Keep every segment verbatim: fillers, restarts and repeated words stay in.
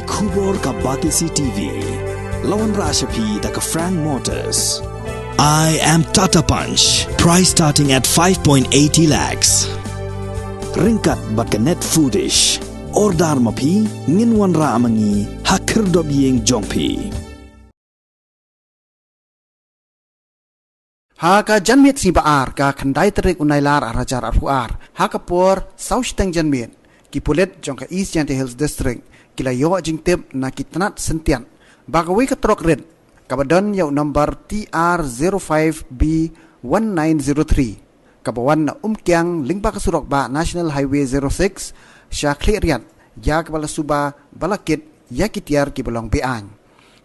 Khubor ka Batesi T V. La wanrah sha phi da ka Frank Motors. I am Tata Punch. Price starting at five point eighty lakhs. Ryngkat bad ka Net Foodish. Order ma phi, ngin wanrah ma ngi ha khyrdop ïing jong phi. Ha ka janmiet sngi ba ar, ka khyndai tarik u Nailar ar hajar arphew ar, ha ka por saw shiteng janmiet, ki pulit jong ka East Jaintia Hills District ki la ïoh jingtip na ki tnat syntiat ba kawei ka trok rit kaba don ïa u nombar T R zero five B one nine zero three, kaba wan na Umkiang lyngba ka surok bah National Highway zero six sha Khliehriat, ïa kaba la suba ba la kit ïa ki tiar kiba long be-aiñ.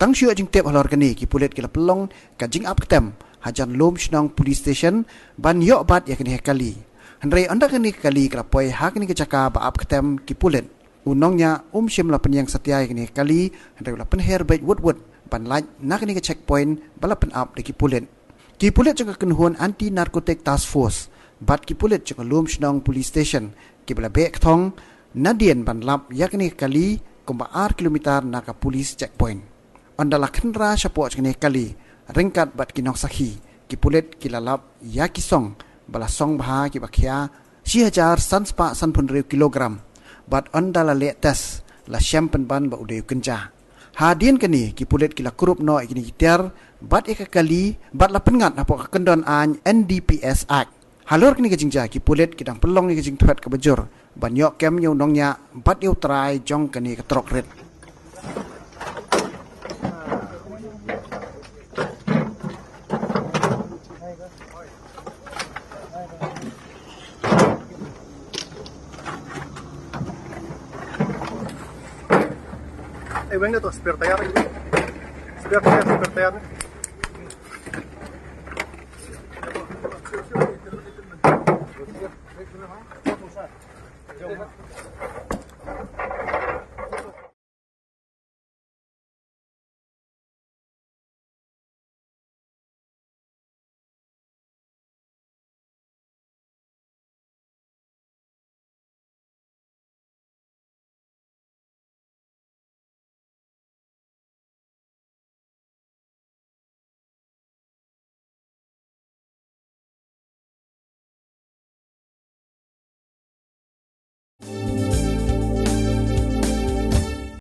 Tang shu ïoh jingtip halor kane, ki pulit ki la pynlong ka jingap ktem hajan Lumshnong Police Station ban ïoh bat ïa kane ka kali. Hynrei ynda kane ka kali ka la poi ha kane ka jaka ba ap ktem ki pulit, u nongñiah um shym la pynïeng satia ïa kane ka kali, hynrei u la pynher beit wut wut ban lait na kane ka checkpoint ba la pynap da ki pulit. Ki pulit jong ka kynhun Anti Narcotic Task Force bad ki pulit jong ka Lumshnong Police Station kiba la beh kthong nadien ban lap ïa kane ka kali kumba ar kilometer na ka police checkpoint. Ynda la khynra shapoh jong kane ka kali ryngkat bad ki nongsakhi, ki pulit ki la lap ïa ki song ba la song bha kiba khia shi hajar san spah sanphew hynriew kilogram, bad ynda la leh test la shem pynban ba u dei u kynja. Hadien kane, ki pulit ki la kurup noh ïa kine ki tiar bad ïa ka kali bad la pynngat hapoh ka kyndon aiñ N D P S Act. Halor kane ka jingjia, ki pulit ki dang pynlong ïa ka jingthwet kaba jur ban ïoh kem ïa u nongñiah bad ïa u trai jong kane ka trok rit. Eh, venga, tu, spare tire. Spare tire, spare tire.